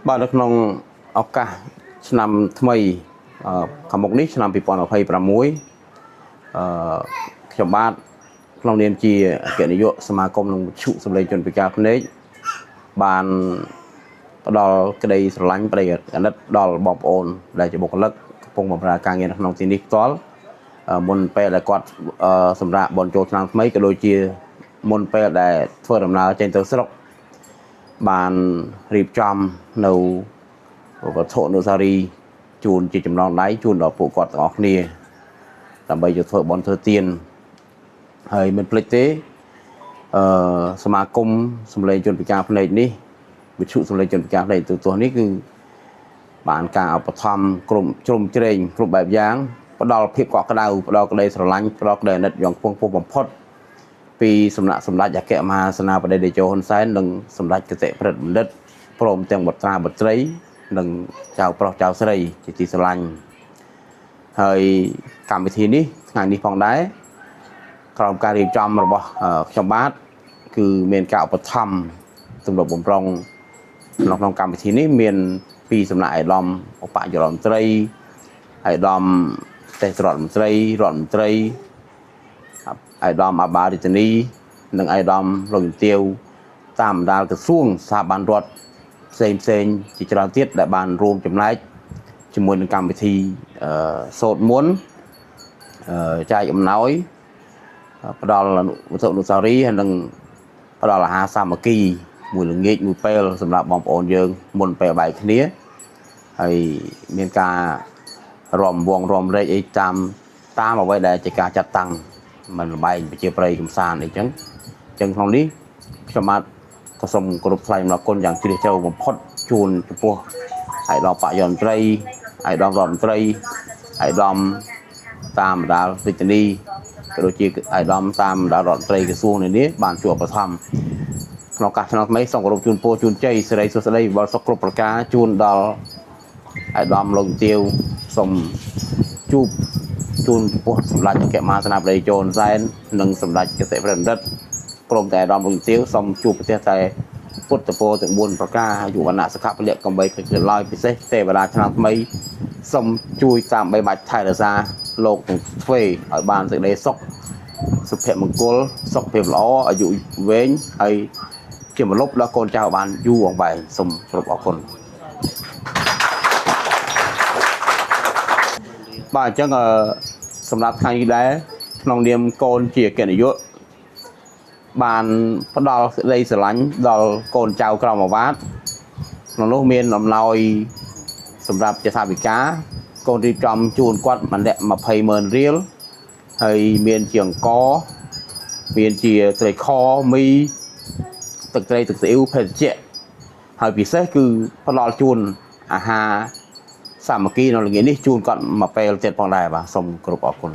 បាទនៅក្នុងឱកាសឆ្នាំថ្មីខាងមុខនេះឆ្នាំ2026ខ្ញុំបាទក្នុងនាមជាអគ្គនាយកសមាគមនិងវិទ្យុសម្លេងជនពិការភ្នែកបានផ្ដល់ក្តីស្រឡាញ់ប្តីអាណិតដល់បងប្អូនដែលជាបុគ្គលិកកំពុងបម្រើការងារនៅក្នុងទីនេះផ្ទាល់មុនពេលដែលគាត់សម្រាប់បនចូលឆ្នាំថ្មីក៏ដូចជាមុនពេលដែលធ្វើដំណើរចេញទៅស្រុកបានរៀបចំនៅវត្ថុអនុស្សាវរីយ៍ជូនជាចំណងដៃជូនដល់ពួកគាត់ទាំងអស់គ្នាដើម្បីយកធ្វើបន់ធ្វើទានហើយមិនភ្លេចទេសមាគមសម្លេងជនពិការភ្នែកនេះវិទ្យុសម្លេងជនពិការភ្នែកទូទស្សន៍នេះគឺបានការឧបត្ថម្ភគ្រប់ជ្រុំជ្រែងគ្រប់បែបយ៉ាងផ្ដល់ភាពកក់ក្ដៅផ្ដល់ក្តីស្រឡាញ់ផ្ដល់ក្តីអាណិតយ៉ាងខ្ពង់ខ្ពស់បំផុតពីសំណាក់សម្ដេចអគ្គមហាសេនាបតីតេជោហ៊ុនសែននិងសម្ដេចគតិព្រឹទ្ធបណ្ឌិតព្រមទាំងបុត្រាបុត្រីនិងចៅប្រុសចៅស្រីជាទីស្រឡាញ់ហើយកម្មវិធីនេះថ្ងៃនេះផងដែរក្រោមការរៀបចំរបស់ខ្ញុំបាទគឺមានការឧបត្ថម្ភទំនុកបំរុងក្នុងកម្មវិធីនេះមានពីសំណាក់ឯកឧត្តមឧបនាយករដ្ឋមន្ត្រីឯកឧត្តមទេសរដ្ឋមន្ត្រីរដ្ឋមន្ត្រីឯកឧត្តមអាបារាជនីនិងឯកឧត្តមលោកជំទាវតាមបណ្ដាក្រសួងស្ថាប័នរដ្ឋផ្សេងផ្សេងជាច្រើនទៀតដែលបានរួមចំណែកជាមួយនឹងកម្មវិធីសូត្រមន្តចែកអំណោយផ្ដល់វត្ថុអនុស្សាវរីយ៍ហើយនិងផ្ដល់អាហារសាមគ្គីមួយល្ងាចមួយពេលសម្រាប់បងប្អូនយើងមុនពេលបែកគ្នាហើយមានការរំវងរំរែកអីតាមអ្វីដែលជាការចាត់តាំងមិនលបែងប្រជាប្រិយកំសាន្តអីចឹងក្នុងនេះខ្ញុំបាទក៏សូមគោរពថ្លែងអំណរគុណយ៉ាងជ្រាលជ្រៅបំផុតជូនចំពោះឯកឧត្តមបរិយមន្ត្រីឯកឧត្តមរដ្ឋមន្ត្រីឯកឧត្តមតាមបណ្ដារាជធានីក៏ដូចជាឯកឧត្តមតាមបណ្ដារដ្ឋមន្ត្រីក្រសួងនានាបានជួយឧបត្ថម្ភក្នុងឱកាសឆ្នាំថ្មីសូមគោរពជូនពរជូនជ័យសិរីសួស្តីវិបុលសុខគ្រប់ប្រការជូនដល់ឯកឧត្តមលោកជំទាវសូមជួបជូនចំពោះសម្ដេចអគ្គមហាសេនាបតីជោហ៊ុនសែននិងសម្ដេចគតិព្រឹទ្ធបណ្ឌិតព្រមតែឯកឧត្តមលោកជំទាវសូមជួបប្រទេសតែពុទ្ធពរទាំង4ប្រការអាយុវណ្ណៈសុខៈពលៈកំបីគ្រាឡើយពិសេសទេវតាឆ្នាំថ្មីសូមជួយតាមបីបាច់ថែរក្សាលោកទាំងទ្វេឲ្យបានសេចក្តីសុខសុភមង្គលសុខភាពល្អអាយុវែងហើយជាមលុបដល់កូនចៅបានយូរអង្វែងសូមគោរពអរគុណបាទអញ្ចឹងសម្រាប់ថ្ងៃនេះដែរក្នុងនាមកូនជាអគ្គនាយកបានផ្ដល់សេចក្តីស្រឡាញ់ដល់កូនចៅក្រមអាវ៉ាតក្នុងនោះមានអំណោយសម្រាប់ជាថវិកាកូនរៀបចំជូនគាត់ម្នាក់200,000រៀលហើយមានជាអង្គមានជាត្រីខមីទឹកត្រីទឹកស៊ីអ៊ីវភេសជ្ជៈហើយពិសេសគឺផ្ដល់ជូនអាហារសាមគ្គីនៅល្ងាចនេះជូនគាត់មួយពេលទៀតផងដែរបាទសូមគោរពអរគុណ